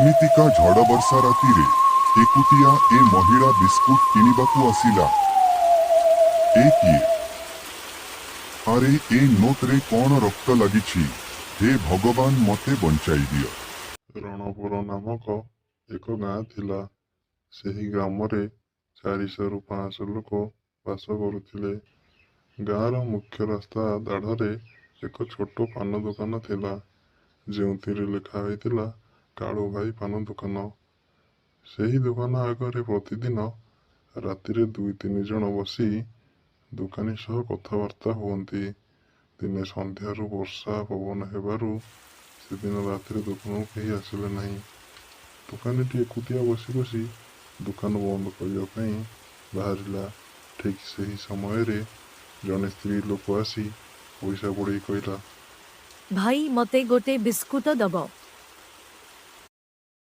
ଏମିତିକା ଝଡ଼ ବର୍ଷା ରାତିରେ ଏକୁଟିଆ ଏ ମହିଳା ବିସ୍କୁଟ କିଣିବାକୁ ଆସିଲା। ଏ କିଏ? ଆରେ, ଏ ନୋଟରେ କଣ ରକ୍ତ ଲାଗିଛି? ହେ ଭଗବାନ, ମତେ ବଞ୍ଚାଇ ଦିଅ। ରଣପୁର ନାମକ ଏକ ଗାଁ ଥିଲା। ସେହି ଗ୍ରାମରେ 400ରୁ 500 ଲୋକ ବାସ କରୁଥିଲେ। ଗାଁର ମୁଖ୍ୟ ରାସ୍ତା ଦାଢ଼ରେ ଏକ ଛୋଟ ପାନ ଦୋକାନ ଥିଲା, ଯେଉଁଥିରେ ଲେଖା ହୋଇଥିଲା କାଳୁ ଭାଇ ପାନ ଦୋକାନ। ସେହି ଦୋକାନ ଆଗରେ ପ୍ରତିଦିନ ରାତିରେ ଦୁଇ ତିନି ଜଣ ବସି ଦୋକାନୀ ସହ କଥାବାର୍ତ୍ତା ହୁଅନ୍ତି। ଦିନେ ସନ୍ଧ୍ୟାରୁ ବର୍ଷା ପବନ ହେବାରୁ ସେଦିନ ରାତିରେ ଦୋକାନକୁ କେହି ଆସିଲେ ନାହିଁ। ଦୋକାନୀଟି ଏକୁଟିଆ ବସି ବସି ଦୋକାନ ବନ୍ଦ କରିବା ପାଇଁ ବାହାରିଲା। ଠିକ୍ ସେହି ସମୟରେ ଜଣେ ସ୍ତ୍ରୀ ଲୋକ ଆସି ପଇସା ବଢ଼େଇ କହିଲା, ଭାଇ, ମତେ ଗୋଟେ ବିସ୍କୁଟ ଦବ?